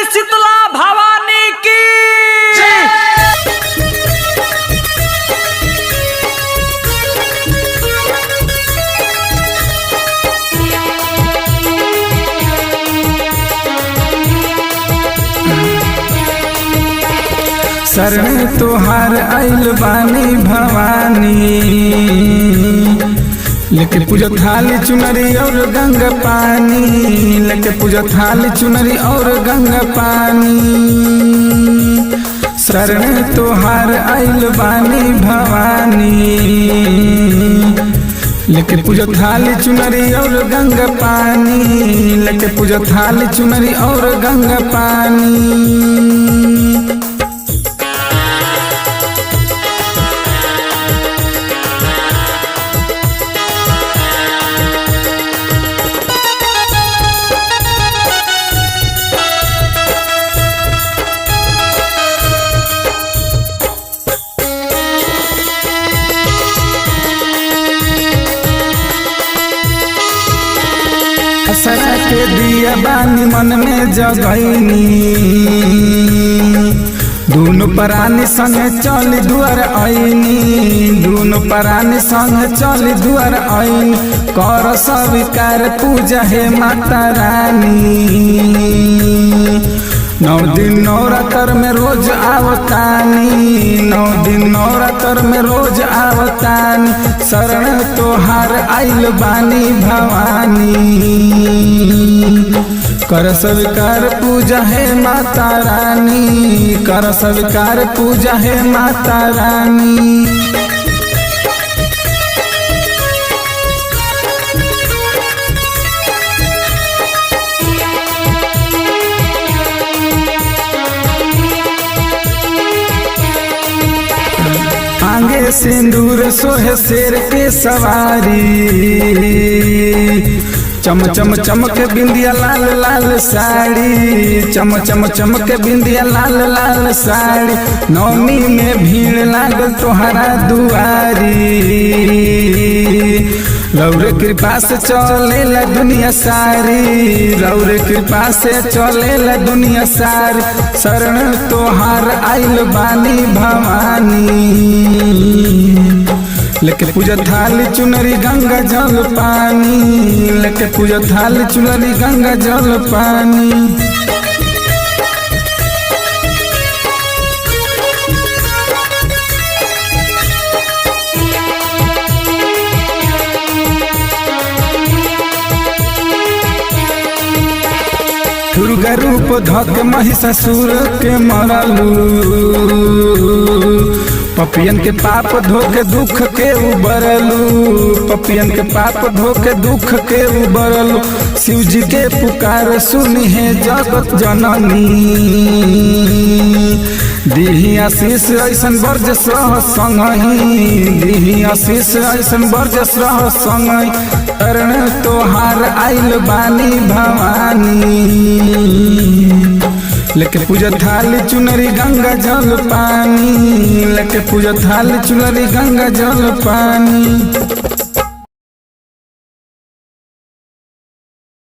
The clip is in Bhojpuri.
शीतला भवानी की। शरण तोहार आइल बानी भवानी, लेके पूजा थाली चुनरी और गंगा पानी, लेके पूजा थाली चुनरी और गंगा पानी। शरण तोहार आइल बानी भवानी, लेके पूजा थाली चुनरी और गंगा पानी, लेके पूजा थाली चुनरी और गंगा पानी। असरा के दिया बानी मन में जगैनी, दुनु परानी संगे चली दुआर ऐनी, दुनु परानी संगे चली दुआर ऐनी। कर स्वीकार पूजा हे माता रानी, नौ दिन नवरात्र में रोज आवतानी, नौ दिन नवरात्र में रोज आवतानी। शरण तोहार आइल बानी भवानी, कर स्वीकार पूजा हे माता रानी, कर स्वीकार पूजा हे माता रानी। आगे सिंदूर सोहे शेर के सवारी, चम चम चमक बिंदिया लाल लाल साड़ी, चम चम चमक बिंदिया लाल लाल साड़ी। नवमी में भीड़ लागल तोहरा दुआरी, रौर कृपा से चलेला दुनिया सारी, रौर कृपा से चलेला दुनिया सारी। शरण तोहार आइल बानी भवानी, लेके पूजा थाली चुनरी गंगा जल पानी, लेके पूजा थाली चुनरी गंगा जल पानी। दुर्गा रूप धक महिषासुर के मरलू, पपियन के पाप धोके दुख के उबरलू, पपियन के पाप धोके दुख के उबरलू। शिव जी के पुकार सुनी है जगत जननी, दीही आशीष ऐसन बरजस रह संगही, दीही आशीष ऐसन बरजस रह संगही। शरण तोहार आइल बानी भवानी, लेके पूजा थाली चुनरी गंगा जल पानी, लेके पूजा थाली चुनरी गंगा जल पानी।